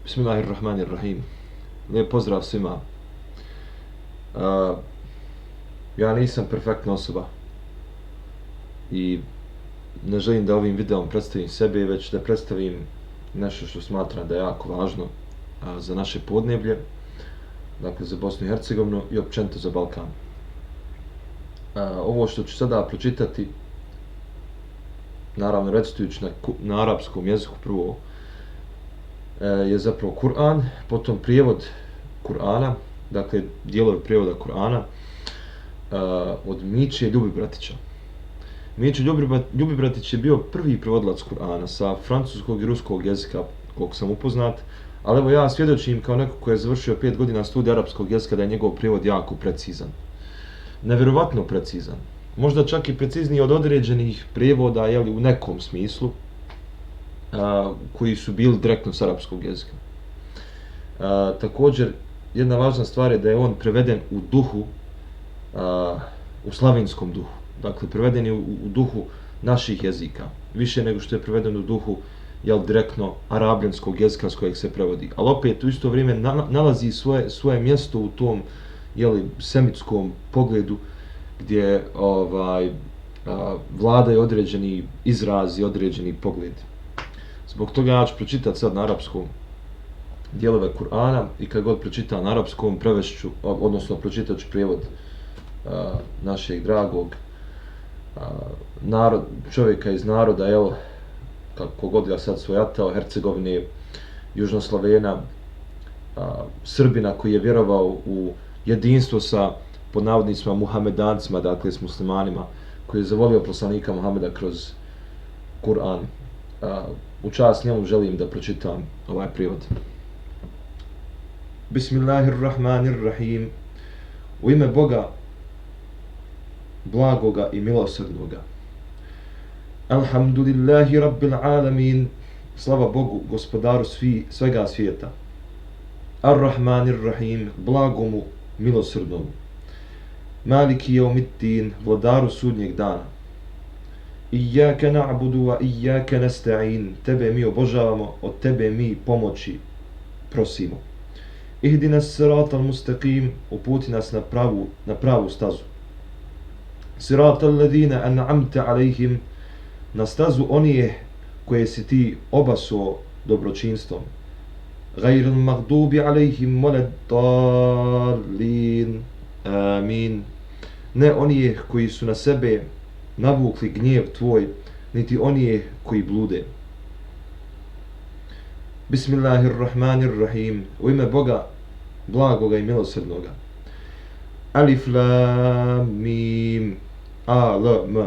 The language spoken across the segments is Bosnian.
Bismillahirrahmanirrahim. Lijep pozdrav svima. Ja nisam perfektna osoba i ne želim da ovim videom predstavim sebe, već da predstavim nešto što smatram da je jako važno za naše podneblje, dakle za Bosnu i Hercegovinu i općenito za Balkan. Ovo što ću sada pročitati, naravno recitujući na arapskom jeziku prvo, je zapravo Kur'an, potom prijevod Kur'ana, dakle dijelovi prijevoda Kur'ana od Miće Ljubibratića. Miće Ljubibratić je bio prvi prevodilac Kur'ana sa francuskog i ruskog jezika, koliko sam upoznat, ali evo ja svjedočim kao neko koji je završio 5 godina studija arapskog jezika da je njegov prijevod jako precizan. Nevjerovatno precizan. Možda čak i precizniji od određenih prijevoda, u nekom smislu, koji su bili direktno s arapskog jezika. Također, jedna važna stvar je da je on preveden u duhu, u slavinskom duhu. Dakle, preveden je u duhu naših jezika. Više nego što je preveden u duhu direktno arabljanskog jezika s kojeg se prevodi. Ali opet u isto vrijeme nalazi svoje mjesto u tom semitskom pogledu gdje vladaju određeni izrazi, određeni pogledi. Zbog toga ja ću pročitati sad na arapskom dijelove Kur'ana i kad god pročitam na arapskom prevešću, odnosno pročitat ću prijevod našeg dragog čovjeka iz naroda, kako god ga sad svojatao, Hercegovine, Južnoslavena, Srbina koji je vjerovao u jedinstvo sa, pod navodnicima, Muhamedancima, dakle s muslimanima, koji je zavolio poslanika Muhameda kroz Kur'an. U čast njemu želim da pročitam ovaj prijevod. Bismillahirrahmanirrahim. U ime Boga, blagoga i milosrdnoga. Alhamdulillahi rabbil alamin. Slava Bogu, gospodaru svega svijeta. Ar-Rahmanir-Rahim, blagomu, milosrdnomu. Maliki yawmiddin, vladaru sudnjeg dana. Iyaka na'budu wa iyaka nasta'in. Tebe mi obožavamo, od tebe mi pomoći prosimo. Ihdina siratal mustaqim, uputi nas na pravu stazu. Siratal ladina an'amta alejhim, na stazu onije koje si ti obasuo dobročinstvom. Ghayril maghdubi alejhim waladdallin. Amin. Ne onije koji su na sebe navukli gnjev tvoj, niti onije koji blude. Bismillahirrahmanirrahim. U ime Boga, blagoga i milosrdnoga. Alif lam mim. A-L-M.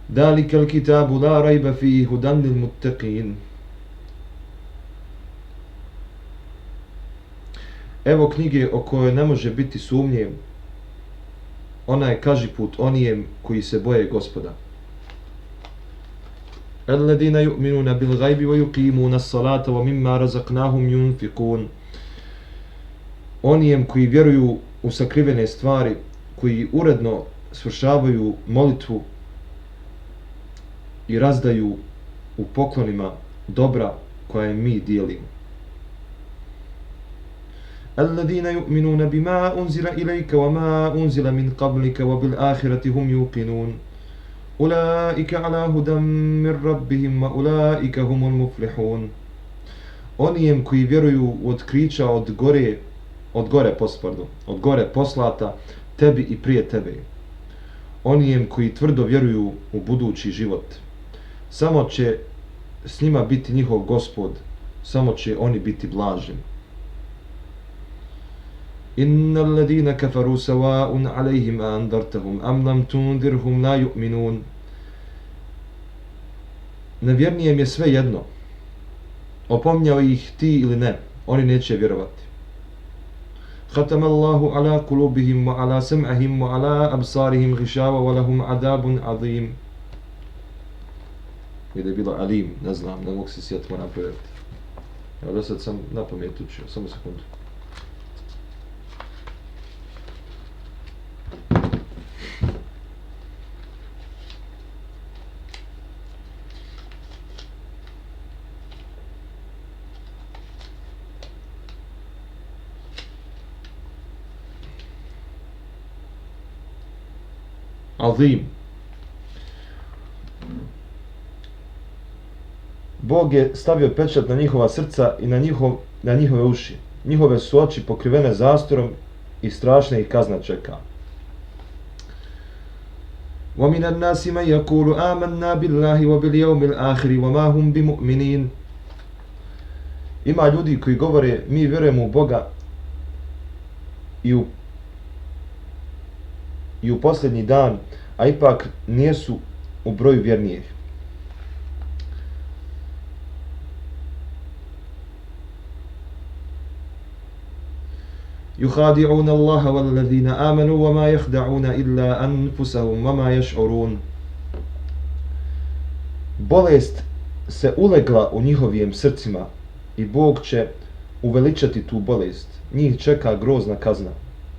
Dalikal kitabu la rajba fihi hudan lil muttaqin. Evo knjige o kojoj ne može biti sumnje. Ona je kažiput onijem koji se boje Gospoda. Alladina yu'minuna bil ghaibi wa yuqimuna as-salata wa mimma razaqnahum yunfiqun. Onijem koji vjeruju u sakrivene stvari, koji uredno svršavaju molitvu i razdaju u poklonima dobra koje mi dijelimo. Alladina yu'minuna bima unzila ilayka wa ma unzila min qablika wa bil akhirati hum yuqinun. Ulaika ala hudan min rabbihim wa ulaika humul muflihun. Onijem koji vjeruju u otkrića od gore poslata tebi i prije tebe. Onijem koji tvrdo vjeruju u budući život. Samo će s njima biti njihov Gospod, samo će oni biti blaženi. Innal ladina kafaru sawa'un alayhim andartahum am lam tundirhum la yu'minun. Nevjernijem je sve jedno. Opominjao ih ti ili ne, oni neće vjerovati. Khatamallahu ala kulubihim wa ala sam'ihim wa ala absarihim ghishawa wa lahum adabun azim. Gdje je bilo alim, ne znam, ne mogu se sjetiti, moram provjeriti. Evo do sad sam na pamet učio, samo sekundu. azim. Bog je stavio pečat na njihova srca i na njihove uši. Njihove su oči pokrivene zastorom i strašna ih kazna čeka. وَمِنَ النَّاسِ مَنْ يَقُولُ آمَنَّا بِاللَّهِ وَبِالْيَوْمِ الْآخِرِ وَمَا هُمْ بِمُؤْمِنِينَ. Ima ljudi koji govore mi vjerujemo u Boga i u posljednji dan, a ipak nijesu u broju vjernijih. يخادعون الله والذين آمنوا وما يخدعون إلا أنفسهم وما يشعرون. Bolest se ulegla u njihovim srcima i Bog će uveličati tu bolest. Njih čeka grozna kazna,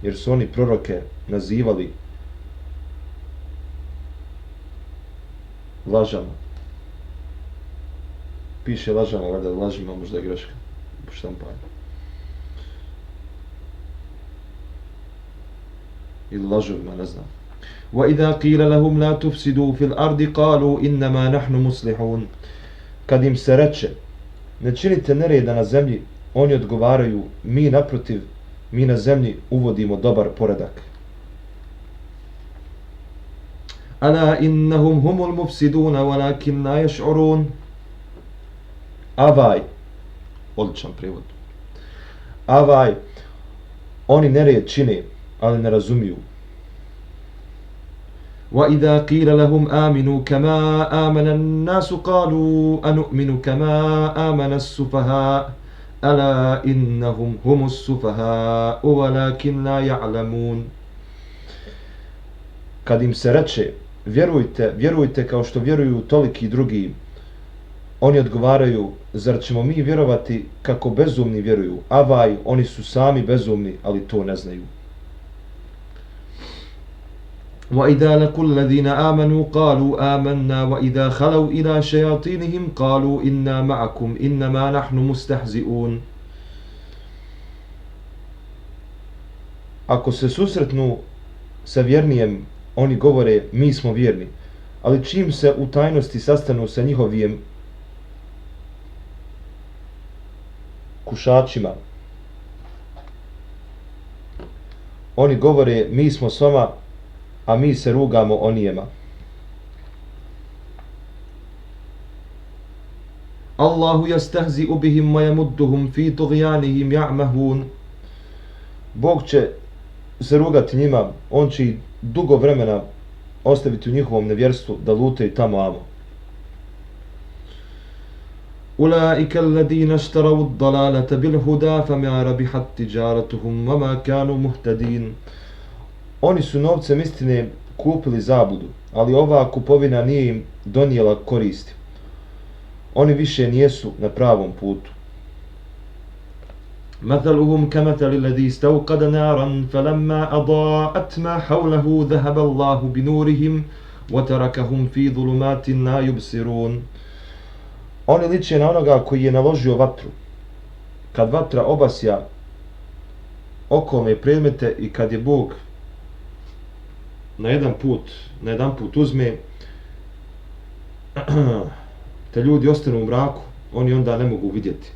jer su oni proroke nazivali lažama. Piše lažama, valjda lažima, možda je greška u štampanju. Ili lažovima, ne znam. وَإِذَا قِيلَ لَهُمْ لَا تُفْسِدُوا فِي الْأَرْضِ قَالُوا إِنَّمَا نَحْنُ مُصْلِحُونَ. Kad im se reče, ne činite nereda na zemlji, oni odgovaraju, mi naprotiv, mi na zemlji uvodimo dobar poredak. أَلَا إِنَّهُمْ هُمُ الْمُفْسِدُونَ وَلَكِنْ لَا يَشْعُرُونَ. Avaj, odličan prijevod. Avaj, oni nered čine, ali ne razumiju. وَإِذَا قِيلَ لَهُمْ آمِنُوا كَمَا آمَنَ النَّاسُ قَالُوا أَنُؤْمِنُ كَمَا آمَنَ السُّفَهَاءُ أَلَا إِنَّهُمْ هُمُ السُّفَهَاءُ وَلَكِنْ لَا يَعْلَمُونَ. Kad im se reče, vjerujte kao što vjeruju toliki drugi, oni odgovaraju, zar ćemo mi vjerovati kako bezumni vjeruju? Avaj, oni su sami bezumni, ali to ne znaju. وَإِذَا لَقُوا الَّذِينَ آمَنُوا قَالُوا آمَنَّا وَإِذَا خَلَوْا إِلَى شَيَاطِينِهِمْ قَالُوا إِنَّا مَعَكُمْ إِنَّمَا نَحْنُ مُسْتَهْزِئُونَ. Ako se susretnu sa vjernijem, oni govore, mi smo vjerni, ali čim se u tajnosti sastanu sa njihovim kušačima, oni govore, mi smo s vama, a mi se rugamo onijema. Allahu yastahzi'u bihim wa yamudduhum fi tughyanihim ya'mahun. Bog će se rugati njima, on će ih dugo vremena ostaviti u njihovom nevjerstvu da lutaju tamo amo. Ulaika alladhina ishtaraw ad-dalalata bil huda fama rabihat tijaratuhum wa ma kanu muhtadin. Oni su novcem istine kupili zabludu, ali ova kupovina nije im donijela koristi. Oni više nijesu na pravom putu. مثلهم كمثل الذي استوقد نارا فلما أضاءت ما حوله ذهب الله بنورهم وتركهم في ظلمات لا يبصرون. Oni liče na onoga koji je naložio vatru. Kad vatra obasja okolne predmete i kad je Bog na jedan put uzme, te ljudi ostanu u mraku, oni onda ne mogu vidjeti.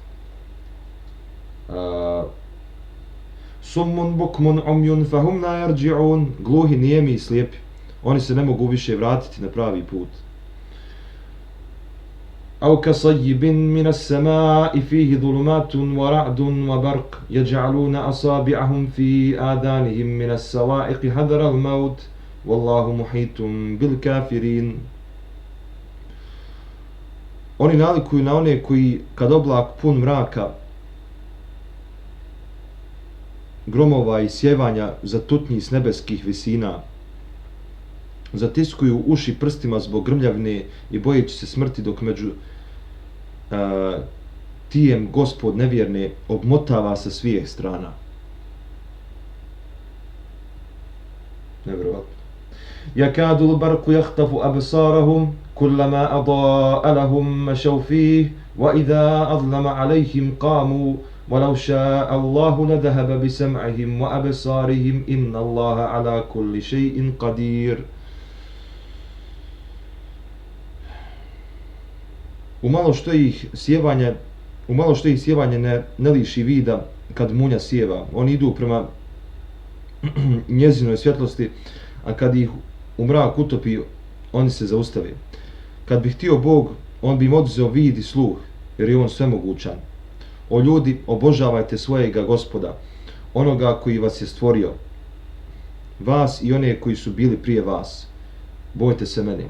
Summun bukmun umjun fahum la yarji'un. Gluhi, nijemi i slijepi, oni se ne mogu više vratiti na pravi put. أو كصيب من السماء فيه ظلمات ورعد وبرق يجعلون أصابعهم في آذانهم من الصواعق حذر الموت والله محيط بالكافرين. Oni nalikuju na one koji kad oblak pun mraka, gromova i sjevanja zatutnji s nebeskih visina, zatiskuju uši prstima zbog grmljavine i bojeći se smrti dok među tijem Gospod nevjerne obmotava sa svih strana. Nevjerovatno. يكاد البرق يخطف أبصارهم كلما أضاء لهم مشوا فيه وإذا أظلم عليهم قاموا ولو شاء الله لذهب بسمعهم وأبصارهم إن الله على كل شيء قدير. U malo što ih sjevanje ne liši vida kad munja sjeva. Oni idu prema njezinoj svjetlosti, a kad ih u mrak utopi, oni se zaustave. Kad bi htio Bog, on bi im oduzeo vid i sluh, jer je on svemogućan. O ljudi, obožavajte svojega Gospoda, onoga koji vas je stvorio, vas i one koji su bili prije vas. Bojte se mene.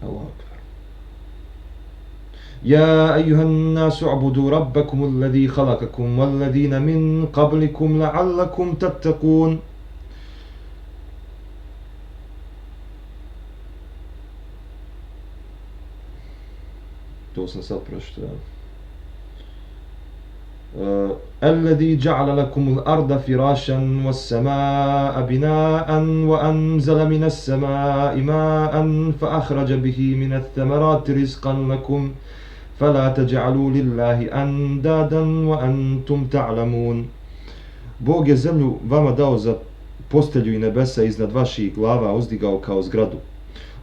Allahu akbar. Ja ejuhan nasu abudu rabbakum alladhi khalaqakum walladhina min qablikum la'allakum tattaqun. To sam sad pročitao. الذي جعل لكم الأرض فراشا والسماء بناء وأنزل من السماء ماء فأخرج به من الثمرات رزقا لكم فلا تجعلوا لله أندادا وأنتم تعلمون. Bog je zemlju vama dao za postelju i nebesa iznad vaših glava uzdigao kao zgradu.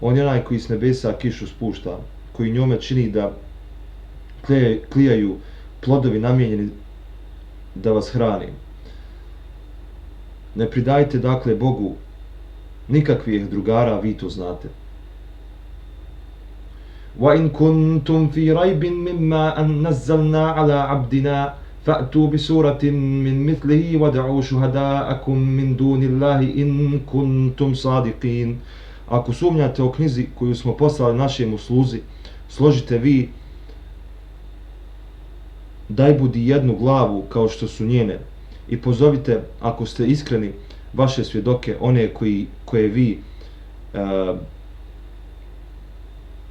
On je onaj koji s nebesa kišu spušta, koji njome čini da klijaju plodovi namijenjeni da vas hrani. Ne pridajte dakle Bogu nikakvih drugara, vi to znate. وَإِن كُنْتُمْ فِي رَيْبٍ مِّمَّا أَن نَّزَّلْنَا عَلَى عَبْدِنَا فَأْتُوا بِسُورَةٍ مِّن مِّثْلِهِ وَادْعُوا شُهَدَاءَكُم مِّن دُونِ اللَّهِ إِن كُنتُمْ صَادِقِينَ. Ako sumnjate o knjizi koju smo poslali našemu sluzi, složite vi daj budi jednu glavu kao što su njene i pozovite, ako ste iskreni, vaše svjedoke, one koje vi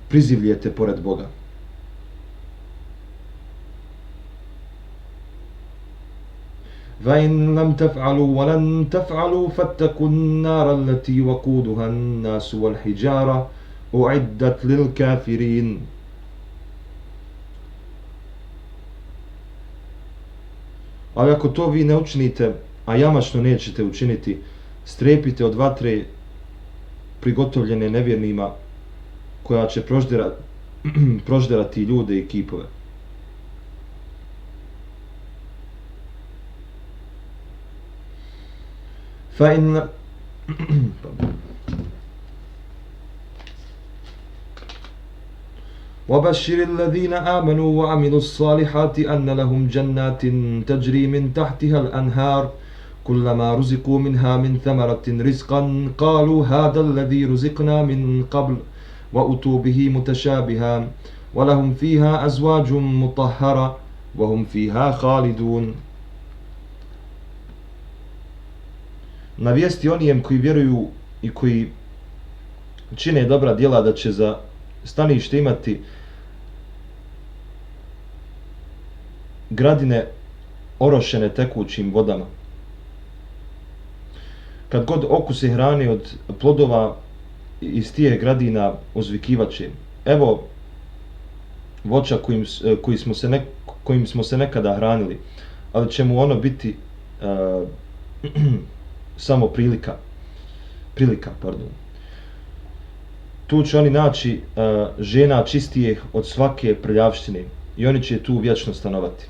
prizivljete pored Boga. فَإِن لَمْ تَفْعَلُوا وَلَنْ تَفْعَلُوا فَاتَّقُوا النَّارَ الَّتِي وَقُودُهَا النَّاسُ وَالْحِجَارَةُ أُعِدَّتْ لِلْكَافِرِينَ. Ali ako to vi ne učinite, a jamačno nećete učiniti, strepite od vatre prigotovljene nevjernima, koja će prožderati ljude i kipove. وَبَشِّرِ الَّذِينَ آمَنُوا وَعَمِلُوا الصَّالِحَاتِ أَنَّ لَهُمْ جَنَّاتٍ تَجْرِي مِنْ تَحْتِهَا الْأَنْهَارُ كُلَّمَا رُزِقُوا مِنْهَا مِنْ ثَمَرَةٍ رِزْقًا قَالُوا هَذَا الَّذِي رُزِقْنَا مِنْ قَبْلُ وَأُتُوا بِهِ مُتَشَابِهًا وَلَهُمْ فِيهَا أَزْوَاجٌ مُطَهَّرَةٌ وَهُمْ فِيهَا خَالِدُونَ. Navijesti onijem koji vjeruju i koji čine dobra djela da će za stanište imati gradine orošene tekućim vodama. Kad god okuse hrane od plodova iz tih gradina uzvikivaće: evo voća kojim smo se nekada hranili, ali će mu ono biti samo prilika. Tu će oni naći žena čistijih od svake prljavštine i oni će tu vječno stanovati.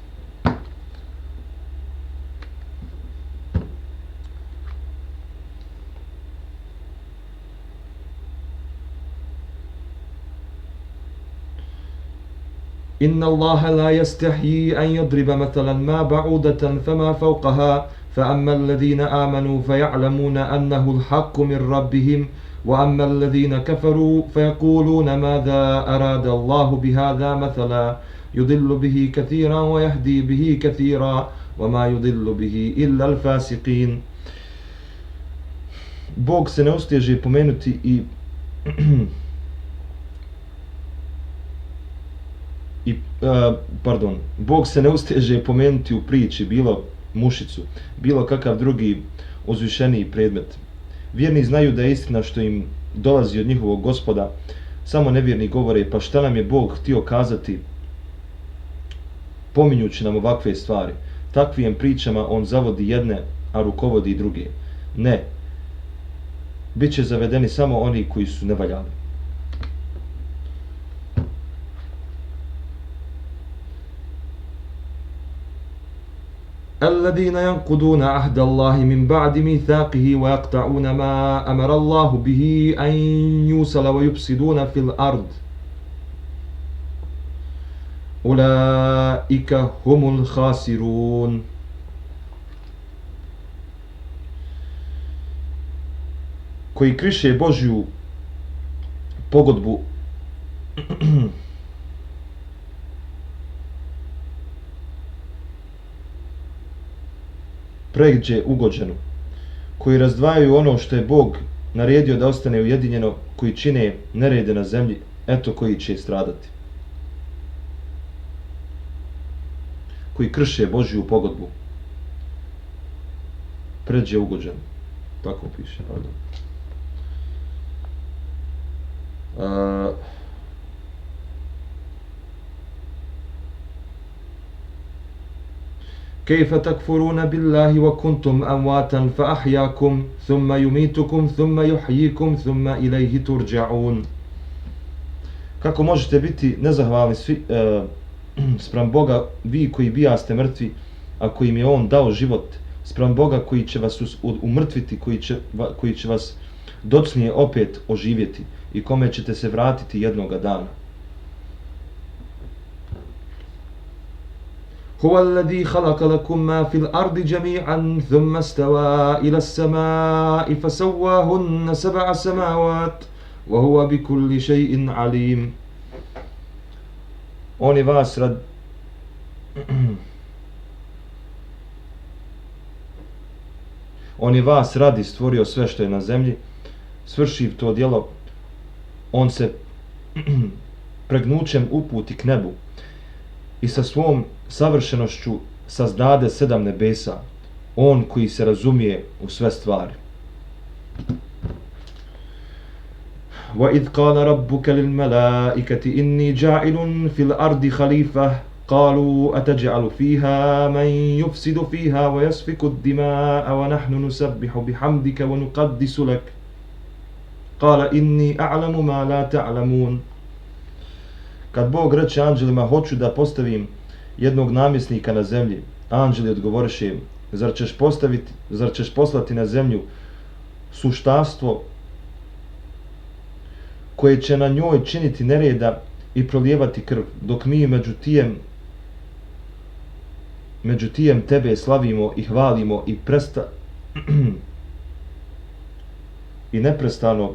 إن الله لا يستحيي أن يضرب مثلا ما بعوضة فما فوقها فأما الذين آمنوا فيعلمون أنه الحق من ربهم وأما الذين كفروا فيقولون ماذا أراد الله بهذا مثلا يضل به كثيرا ويهدي به كثيرا وما يضل به إلا الفاسقين. Bog se ne usteže pomenuti Bog se ne usteže pomenuti u priči bilo mušicu, bilo kakav drugi uzvišeniji predmet. Vjerni znaju da je istina što im dolazi od njihovog Gospoda, samo nevjerni govore: pa šta nam je Bog htio kazati pominjući nam ovakve stvari? Takvim pričama on zavodi jedne, a rukovodi druge. Ne, bit će zavedeni samo oni koji su nevaljali. الذين ينقضون عهد الله من بعد ميثاقه ويقطعون ما أمر الله به أن يوصل ويفسدون في الأرض أولئك هم الخاسرون. Koji kriše Božju pogodbu pređe ugođenu, koji razdvajaju ono što je Bog naredio da ostane ujedinjeno, koji čine nerede na zemlji, eto koji će stradati. Koji krše Božju pogodbu pređe ugođenu. Tako piše. كيف تكفرون بالله وكنتم أمواتا فأحياكم ثم يميتكم ثم يحييكم ثم إليه ترجعون. Kako možete biti nezahvalni spram Boga, vi koji bijaste mrtvi, a kojim je On dao život, spram Boga koji će vas umrtviti, koji će vas docnije opet oživjeti i kome ćete se vratiti jednoga dana. هو الذي خلق لكم ما في الأرض جميعا ثم استوى إلى السماء فسواهن 7 سماوات وهو بكل شيء عليم. On je vas radi stvorio sve što je na zemlji, svršiv to djelo, on se pregnućem uputi k nebu i sa svom savršenošću sazdade 7 nebesa, on koji se razumije u sve stvari. وَإِذْ قَالَ رَبُّكَ لِلْمَلَائِكَةِ إِنِّي جَاعِلٌ فِي الْأَرْضِ خَلِيفَةً قَالُوا أَتَجْعَلُ فِيهَا مَنْ يُفْسِدُ فِيهَا وَيَسْفِكُ الدِّمَاءَ وَنَحْنُ نُسَبِّحُ بِحَمْدِكَ وَنُقَدِّسُ لَكَ قَالَ إِنِّي أَعْلَمُ مَا لَا تَعْلَمُونَ. Kad Bog reče anđelima, hoću da postavim jednog namjesnika na zemlji, anđeli odgovoriše im, zar ćeš poslati na zemlju suštarstvo koje će na njoj činiti nereda i prolijevati krv, dok mi među tijem tebe slavimo i hvalimo i neprestano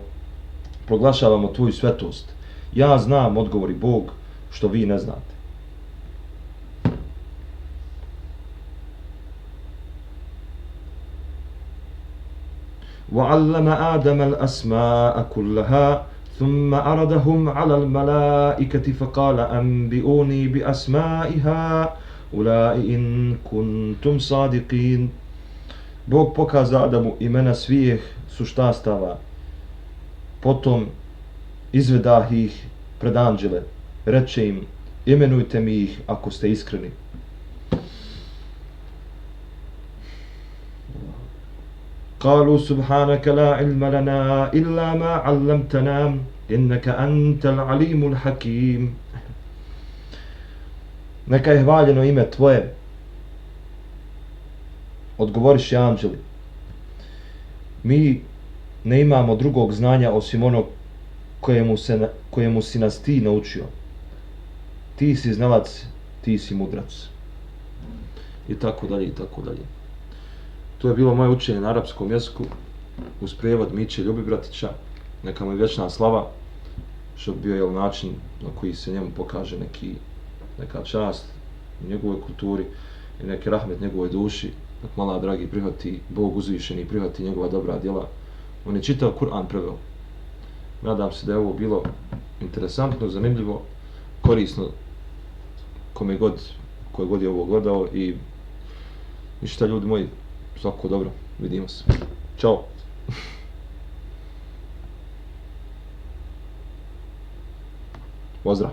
proglašavamo tvoju svetost. Ja znam, odgovori Bog, što vi ne znate. وَعَلَّمَ آدَمَ الْأَسْمَاءَ كُلَّهَا ثُمَّ عَرَضَهُمْ عَلَى الْمَلَائِكَةِ فَقَالَ أَنْبِئُونِي بِأَسْمَاءِ هَؤُلَاءِ إِنْ كُنْتُمْ صَادِقِينَ. Bog pokaza Adamu imena svih suštastava, potom izvedah ih pred anđele, reče im, imenujte mi ih ako ste iskreni. قالوا سبحانك لا علم لنا إلا ما علمتنا إنك أنت العليم الحكيم. Neka je hvaljeno ime tvoje, odgovoriše anđeli. Mi ne imamo drugog znanja osim onog kojemu si nas ti naučio. Ti si znalac, ti si mudrac. I tako dalje, i tako dalje. To je bilo moje učenje na arapskom jeziku uz prijevod Miće Ljubibratića. Neka mu je vječna slava, što bio je način na koji se njemu pokaže neka čast u njegovoj kulturi i neki rahmet njegovoj duši. Nek mala dragi prihvati Bog uzvišeni, prihvati njegova dobra djela. On je čitao Kur'an preveo. Nadam se da je ovo bilo interesantno, zanimljivo, korisno koje god je ovo gledao i ništa ljudi moji, svako dobro, vidimo se. Ćao! Pozdrav!